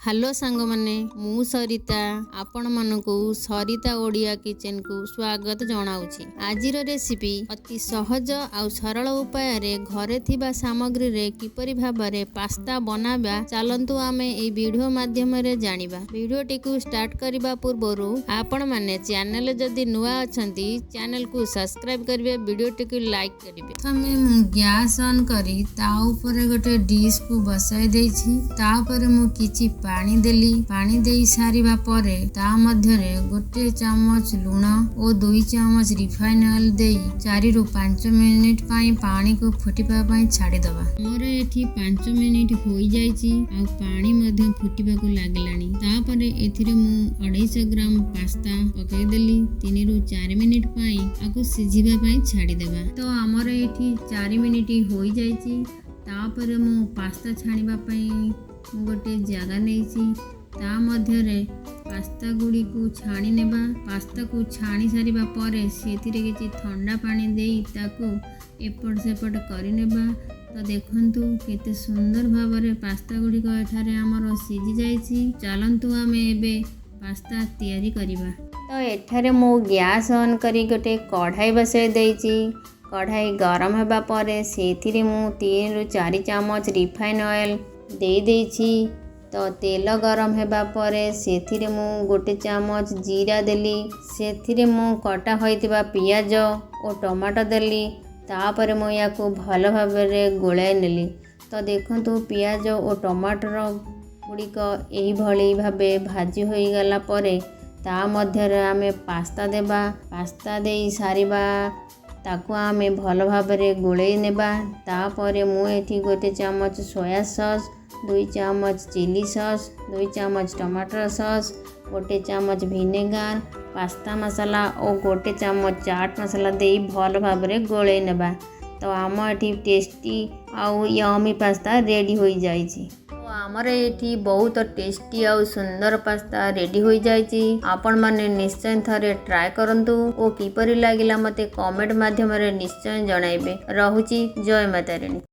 Hello ସାଙ୍ଗମାନେ, ମୁଁ ସରିତା ଆପଣମାନଙ୍କୁ ସରିତା ଓଡ଼ିଆ କିଚେନକୁ ସ୍ୱାଗତ ଜଣାଉଛି। ଆଜିର ରେସିପି ଅତି ସହଜ ଆଉ ସରଳ ଉପାୟରେ ଘରେ ଥିବା ସାମଗ୍ରୀରେ କିପରି ଭାବରେ ପାସ୍ତା ବନାଇବା, ଚାଲନ୍ତୁ ଆମେ ଏହି ଭିଡ଼ିଓ ମାଧ୍ୟମରେ ଜାଣିବା। ଭିଡ଼ିଓଟିକୁ ଷ୍ଟାର୍ଟ କରିବା ପୂର୍ବରୁ ଆପଣମାନେ ଚ୍ୟାନେଲ ଯଦି ନୂଆ ଅଛନ୍ତି, ଚ୍ୟାନେଲକୁ ସବସ୍କ୍ରାଇବ୍ କରିବେ, ଭିଡ଼ିଓଟିକୁ ଲାଇକ୍ କରିବେ। ପ୍ରଥମେ ମୁଁ ଗ୍ୟାସ୍ ଅନ୍ କରି ତା ଉପରେ ଗୋଟେ ଡିସ୍କୁ ବସାଇ ଦେଇଛି। ତାପରେ ମୁଁ କିଛି ପାଣି ଦେଲି। ପାଣି ଦେଇ ସାରିବା ପରେ ତା ମଧ୍ୟରେ 1 ଚାମଚ ଲୁଣ ଓ 2 ଚାମଚ ରିଫାଇନ୍ ଅଏଲ୍ ଦେଇ 4ରୁ 5 ମିନିଟ୍ ପାଇଁ ପାଣିକୁ ଫୁଟିବା ପାଇଁ ଛାଡ଼ିଦେବା। ମୋର ଏଠି 5 ମିନିଟ୍ ହୋଇଯାଇଛି ଆଉ ପାଣି ମଧ୍ୟ ଫୁଟିବାକୁ ଲାଗିଲାଣି। ତାପରେ ଏଥିରେ ମୁଁ 250 ଗ୍ରାମ ପାସ୍ତା ପକାଇଦେଲି। 3ରୁ 4 ମିନିଟ୍ ପାଇଁ ଆକୁ ସିଝିବା ପାଇଁ ଛାଡ଼ିଦେବା। ତ ଆମର ଏଠି 4 ମିନିଟ୍ ହୋଇଯାଇଛି। ତାପରେ ମୁଁ ପାସ୍ତା ଛାଣିବା ପାଇଁ ମୁଁ ଗୋଟେ ଜାଗା ନେଇଛି। ତା ମଧ୍ୟରେ ପାସ୍ତା ଗୁଡ଼ିକୁ ଛାଣି ନେବା। ପାସ୍ତାକୁ ଛାଣି ସାରିବା ପରେ ସେଥିରେ କିଛି ଥଣ୍ଡା ପାଣି ଦେଇ ତାକୁ ଏପଟ ସେପଟ କରିନେବା। ତ ଦେଖନ୍ତୁ, କେତେ ସୁନ୍ଦର ଭାବରେ ପାସ୍ତା ଗୁଡ଼ିକ ଏଠାରେ ଆମର ସିଝି ଯାଇଛି। ଚାଲନ୍ତୁ, ଆମେ ଏବେ ପାସ୍ତା ତିଆରି କରିବା। ତ ଏଠାରେ ମୁଁ ଗ୍ୟାସ୍ ଅନ୍ କରି ଗୋଟେ କଢ଼ାଇ ବସାଇ ଦେଇଛି। କଢ଼ାଇ ଗରମ ହେବା ପରେ ସେଥିରେ ମୁଁ 3ରୁ 4 ଚାମଚ ରିଫାଇନ୍ ଅଏଲ୍ ଦେଇଦେଇଛି। ତ ତେଲ ଗରମ ହେବା ପରେ ସେଥିରେ ମୁଁ 1 ଚାମଚ ଜିରା ଦେଲି। ସେଥିରେ ମୁଁ କଟା ହୋଇଥିବା ପିଆଜ ଓ ଟମାଟୋ ଦେଲି। ତାପରେ ମୁଁ ୟାକୁ ଭଲ ଭାବରେ ଗୋଳାଇ ନେଲି। ତ ଦେଖନ୍ତୁ, ପିଆଜ ଓ ଟମାଟର ଗୁଡ଼ିକ ଏହିଭଳି ଭାବେ ଭାଜି ହୋଇଗଲା ପରେ ତା ମଧ୍ୟରେ ଆମେ ପାସ୍ତା ଦେବା। ପାସ୍ତା ଦେଇ ସାରିବା ତାକୁ ଆମେ ଭଲ ଭାବରେ ଗୋଳେଇ ନେବା। ତାପରେ ମୁଁ ଏଠି 1 ଚାମଚ ସୋୟା ସସ୍, 2 ଚାମଚ ଚିଲି ସସ୍, 2 ଚାମଚ ଟମାଟୋ ସସ୍, 1 ଚାମଚ ଭିନେଗାର, ପାସ୍ତା ମସଲା ଓ 1 ଚାମଚ ଚାଟ୍ ମସଲା ଦେଇ ଭଲ ଭାବରେ ଗୋଳେଇ ନେବା। ତ ଆମ ଏଠି ଟେଷ୍ଟି ଆଉ ୟମି ପାସ୍ତା ରେଡ଼ି ହୋଇଯାଇଛି। ତ ଆମର ଏଠି ବହୁତ ଟେଷ୍ଟି ଆଉ ସୁନ୍ଦର ପାସ୍ତା ରେଡ଼ି ହୋଇଯାଇଛି। ଆପଣମାନେ ନିଶ୍ଚୟ ଥରେ ଟ୍ରାଏ କରନ୍ତୁ ଓ କିପରି ଲାଗିଲା, ମୋତେ କମେଣ୍ଟ ମାଧ୍ୟମରେ ନିଶ୍ଚୟ ଜଣାଇବେ। ରହୁଛି, ଜୟ ମା ତାରିଣୀ।